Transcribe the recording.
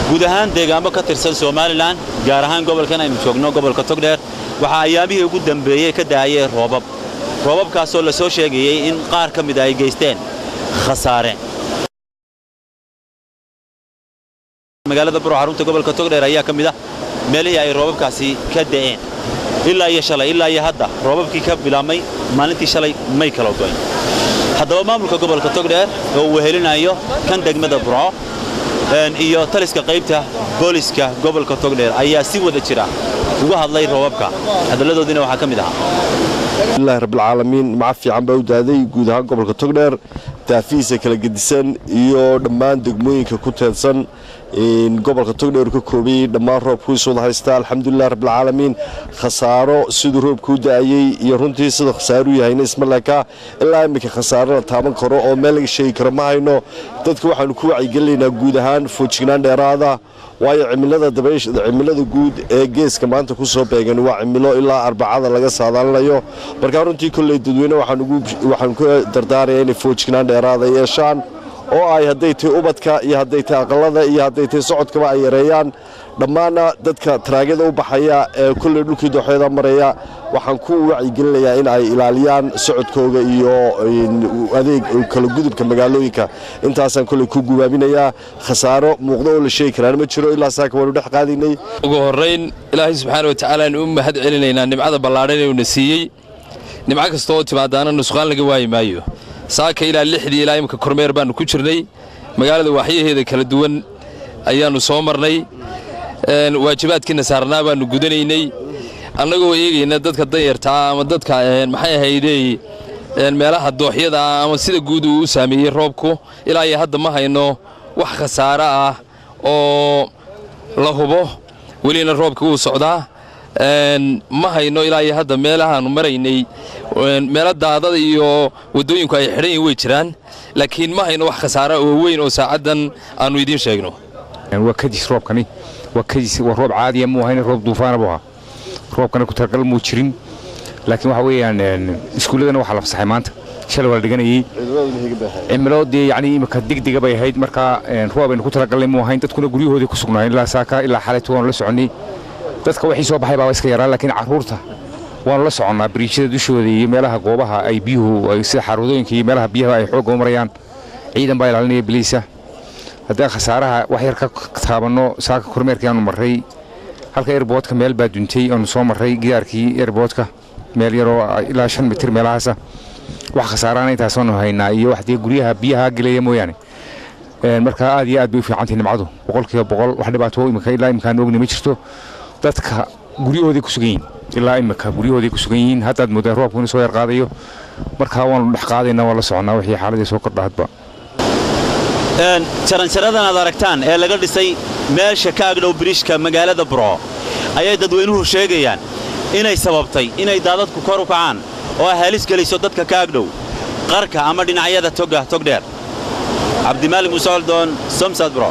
Guud ahaan deegaamo ka tirsan Somaliland, gaar ahaan gobolkan aynu joogno, gobolka Togdheer, waxaa ayaamihii ugu dambeeyey ka da'ayay roobab, roobabkaasoo la soo sheegayey in qaar ka mida ay geysteen khasaare. Magaalada Burco, xarunta gobolka Togdheer, ayaa ka mid ah meelihii ay roobabkaasi ka da'een. Ilaa iyo shalay ilaa iyo hadda roobabkii ka bilaabmay maalintii shalay may kala goyn. Haddaba maamulka gobolka Togdheer oo uu wehelinayo kan degmada Burco iyo taliska qaybta booliska gobolka Togdheer ayaa si wada jira uga hadlay roobabka. Hadalladoodiina waxaa ka mid ahaa: Alxamdulillahi rabbilcaalamiin, maca fiican baa u daaday guud ahaan gobolka Togdheer, daafihiisa kala gedisan iyo dhammaan degmooyinka ku teedsan gobolka Togdheer ka koobayey. Dhammaan roobkuisu wada haystaa, alxamdulilah rabbilcaalamiin. Khasaaro siduu roobku u da'ayey iyo runtii sida khasaaruu yahayna isma leka. Ilaa iminka khasaaro la taaban karo oo meel laga sheegi karo ma hayno. Dadka waxaanu ku wacyigelinaynaa guud ahaan foojignaan dheeraada, waayo cimilada dabaysh, cimilada guud ee geeska maanta ku soo beegan waa cimilo ilaa Arbacada laga saadaalinayo. Markaa runtii kolley dadweyne waxaan ku dardaaraya inay foojignaan dheeraada yeeshaan, oo ay hadday tahay ubadka iyo hadday tahay aqalada iyo hadday tahay socodkaba ay yareeyaan. Dhammaanna dadka taraagyada u baxaya ee kolley dhulkii dooxyada maraya waxaan ku wacyigelinayaa in ay ilaaliyaan socodkooga iyo adeeg kala gudubka magaalooyinka. Intaasaan kolley ku gubaabinayaa. Khasaaro muuqdo oo la sheegi karaan ma jiro, ilaa saaka waanu dhex qaadaynay. Ugu horrayn Ilaahay subxaana watacaala aynu u mahad celinaynaa nimcada ballaadhan ee uuna siiyey. Nimco kasta oo timaadaana nusqaan laga waayi maayo. Saaka ilaa 6dii ilaa imika kormeer baannu ku jirnay, magaalada waaxyaheeda kala duwan ayaannu soo marnay, waajibaadkiina saarnaa baannu gudanaynay, annagoo eegayna dadka danyartaa ama dadka maxay ahaydey meelaha dooxyada ama sida guud uu u saameeyey roobku. Ilaa iyo hadda ma hayno wax khasaare ah oo la hubo, welina roobka wuu socdaa. Ma hayno ilaa iyo hadda meelahaannu maraynay meelo daadada iyo waddooyinku ay xidhan yihin way jiraan, laakiin ma hayno wax khasaare oo weyn oo saacaddan aannu idiin sheegno. Waa kadis roobkani, waa kadis, waa roob caadiya muu ahayn, roob duufaana buu ahaa. Roobkana ku talagal muu jirin, laakiin waxa weeyaan iskuulladana waxaa la fasaxay maanta, shalay waa la dhiganayey. Cimilo dee yacni imika degdega bay ahayd, markaa roob aynu ku talagalnay muu ahayn. Dadkuna guryahoodii ku sugnaayeen ilaa saaka, ilaa xalayto waanu la soconnay. Dadka wixii soo baxay baaba iska yaraa, laakiin carruurta waanu la soconnaa biriijyada dushooda iyo meelaha goobaha ay biyuhu, sida xaruudooyinka iyo meelaha biyaha ay xoogga u marayaan. Ciidan baa ilaalinaya biliisa. Haddaan khasaaraha wax yar ka taabanno, saaka kormeerkii aanu marray halka airportka meel baa duntay aanu soo marray, gidaarkii airportka meel yaroo ilaa 5 mitir meelahaasa. Wax khasaaraana intaasaanu haynaa iyo wax dee guryaha biyaha gelaya mooyaane. Marka aad iyo aad bay u fiicantahay nimcadu, 100%. Wax dhibaato imika ilaa imikaaan ogni ma jirto. Dadka guryahoodii ku sugan yihiin, ilaa imika guryahoodii ku sugan yihiin. Haddaad mooddaa roobku inuu soo yar qaadayo, markaa waanu dhex qaadaynaa, waan la soconnaa wixii xaaladii soo kordha hadba. Jaranjaradan aad aragtaan ee laga dhisay meesha ka agdhow biriishka magaalada Burco ayay dadweynuhu sheegayaan inay sababtay inay daadadku kor u kacaan oo ay halis geliso dadka ka agdhow qarka ama dhinacyada toga Togdheer. Cabdimaalig Muuse Coldoon, Somsad, Burco.